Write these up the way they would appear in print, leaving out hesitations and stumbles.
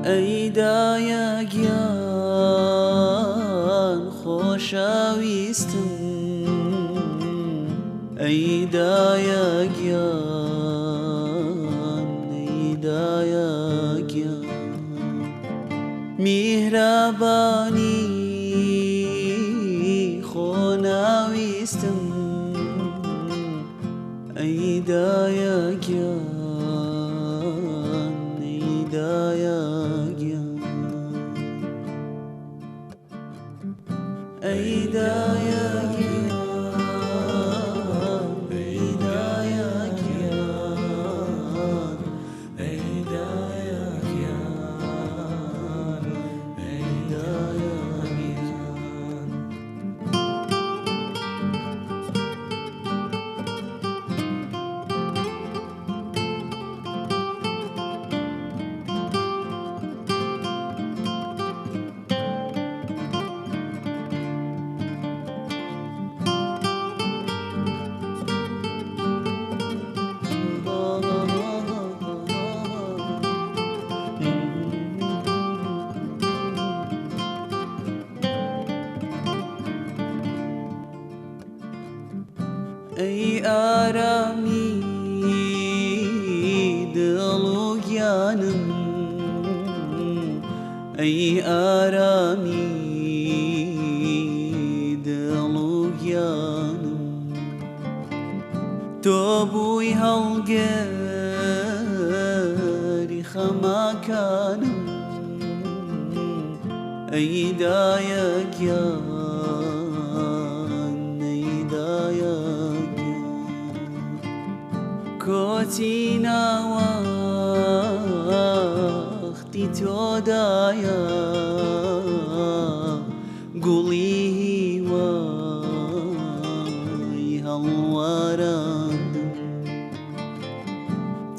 ئەی دایە گیان خۆشەویستم، ئەی دایە گیان، ئەی دایە گیان، میهرەبانی خۆناویستم، ئەی دایە گیان، ئەی دایە گیان، ئەی دایە گیان، ئەی دایە گیان، ئەی دایە گیان، ئەی دایە گیان. ئەی ئارامی دڵ و گیانم، ئەی ئارامی دڵ و گیانم، تۆ بووی هەڵگەری خەماکانم، ئەی دایە گیان، ئەی دایە گیان، کۆچی ناوەختی تۆدایە گوڵی هیوای هەڵوەراندم،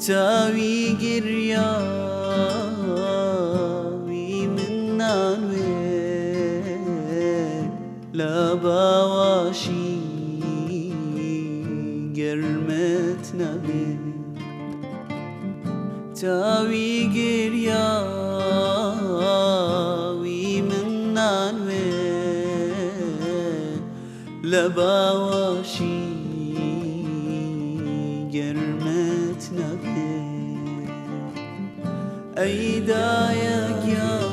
چاوی گریاوی من نانوێ لە باواشی گەرمت نەبێ، چاوی گریاوی من نانوێ لە باواشی گەرمت نەبێ. ئەی دایە گیان.